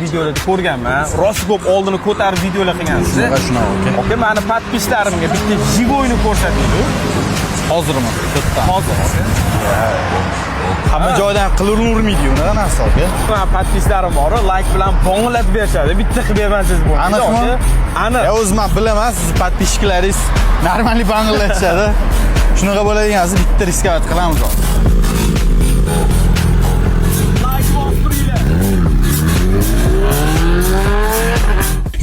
Videolarda ko'rganman. Rosa ko'p oldini ko'tarib videolar qilgansiz. Shunaqa, shunaqa, aka. Aka, mani подписчик larimga bitta живой ni ko'rsatinglar. Hozirmi? Bitta. Hozir, aka. Hamma joydan qilavermaydi unaqa narsa, aka. Mani подписчик larim bor, layk bilan bong'latib berishadi. Bitta qilib bermasangiz bo'lmaydi. Aniqmi? Aka. Aniq. Ya o'zim ham bilaman, sizni подписчик laringiz нормальный bang'illatishadi. Shunaqa bo'ladigan narsa bitta рисковать qilamiz hozir. Layk bosib turinglar.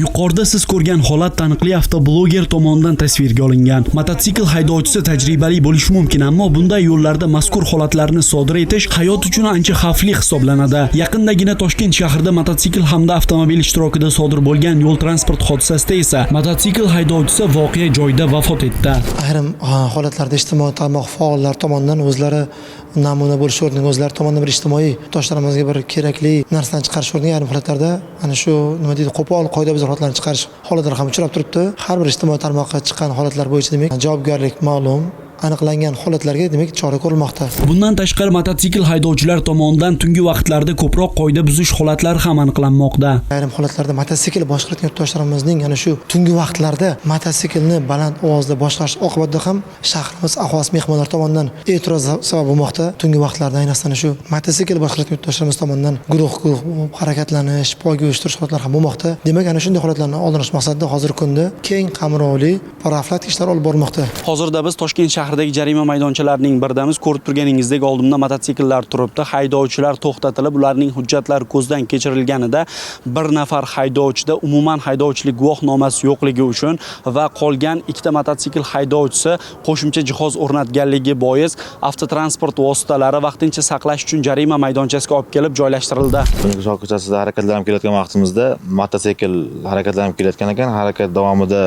Yuqorida siz ko'rgan holat taniqli avtobloger tomonidan tasvirga olingan. Mototsikl haydovchisi tajribali bo'lishi mumkin, ammo bunday yo'llarda mazkur holatlarni sodir etish hayot uchun ancha xavfli hisoblanadi. Yaqindagina Toshkent shahrida mototsikl hamda avtomobil ishtirokida sodir bo'lgan yo'l transport hodisasida esa mototsikl haydovchisi voqea joyida vafot etdi. Ayrim holatlarda ijtimoiy tarmoq faollari tomonidan o'zlari namuna bo'lish o'rniga, o'zlari tomonidan bir ijtimoiy yurtdoshlarimizga bir kerakli narsani chiqarish o'rniga, ayrim holatlarda ana shu, nima deydi, qo'pol qoidabuzar holatlarni chiqarish holatlari ham uchrab turibdi. Har bir ijtimoiy tarmoqqa chiqqan holatlar bo'yicha, demak, javobgarlik ma'lum, aniqlangan holatlarga, demak, chora ko'rilmoqda. Bundan tashqari, mototsikl haydovchilar tomonidan tungi vaqtlarda ko'proq qoida buzish holatlari ham aniqlanmoqda. Ayrim holatlarda mototsikl boshqarayotgan yurtdoshlarimizning ana shu tungi vaqtlarda mototsiklni baland ovozda boshqarish oqibatida ham shahrimiz aholisi, mehmonlar tomonidan e'tiroz sabab bo'lmoqda. Tungi vaqtlarda, ayniqsa, ana shu mototsikl boshqarayotgan yurtdoshlarimız tomonidan guruh guruh bo'lib harakatlanish, poyga uyushtirish holatlari ham bo'lmoqda. Demak, ana shunday holatlarni oldini olish maqsadida hozirgi kunda keng qamrovli profilaktik ishlar olib borilmoqda. Hozirda biz Toshkent shahridagi jarima maydonchalarining biridamiz. Ko'rib turganingizdek, oldimda mototsikllar turibdi. Haydovchilar to'xtatilib, ularning hujjatlari ko'zdan kechirilganida bir nafar haydovchida umuman haydovchilik guvohnomasi yo'qligi uchun va qolgan ikkita mototsikl haydovchisi qo'shimcha jihoz o'rnatganligi bois avtotransport vositalari vaqtincha saqlash uchun jarima maydonchasiga olib kelib joylashtirildi. Shoh ko'chasida harakatlanib kelayotgan vaqtimizda mototsikl harakatlanib kelayotgan ekan. Harakat davomida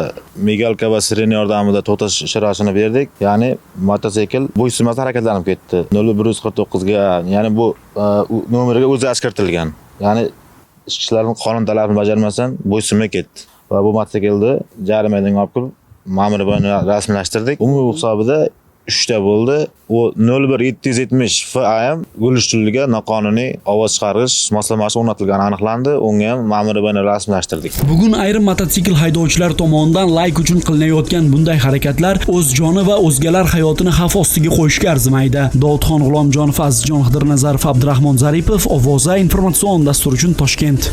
мигалка va sirena yordamida to'xtash ishorasini berdik. Ya'ni mototsikl bo'ysunmasdan harakatlanib ketdi. 0149 ga, ya'ni bu nomeriga o'zgartish kiritilgan. Ya'ni ishchilarning qonun talabini bajarmasdan bo'ysunmay ketdi. Va bu mototsiklni jarima maydonga olib kelib, ma'muriy rasmiylashtirdik. Umumiy hisobida 3 ta bo'ldi. U 01770 FAM gulishtulga noqonuniy ovoz chiqargich moslamasi o'rnatilgani aniqlandi. Unga ham ma'muriy bayonot rasmiylashtirdik. Bugun ayrim mototsikl haydovchilar tomonidan layk uchun qilinayotgan bunday harakatlar o'z joni va o'zgalar hayotini xavf ostiga qo'yishga arzimaydi. Dovudxon G'ulomjonov, Azizjon Xidirnazarov, Abdurahmon Zaripov, Ovoza informatsion dasturi uchun Toshkent.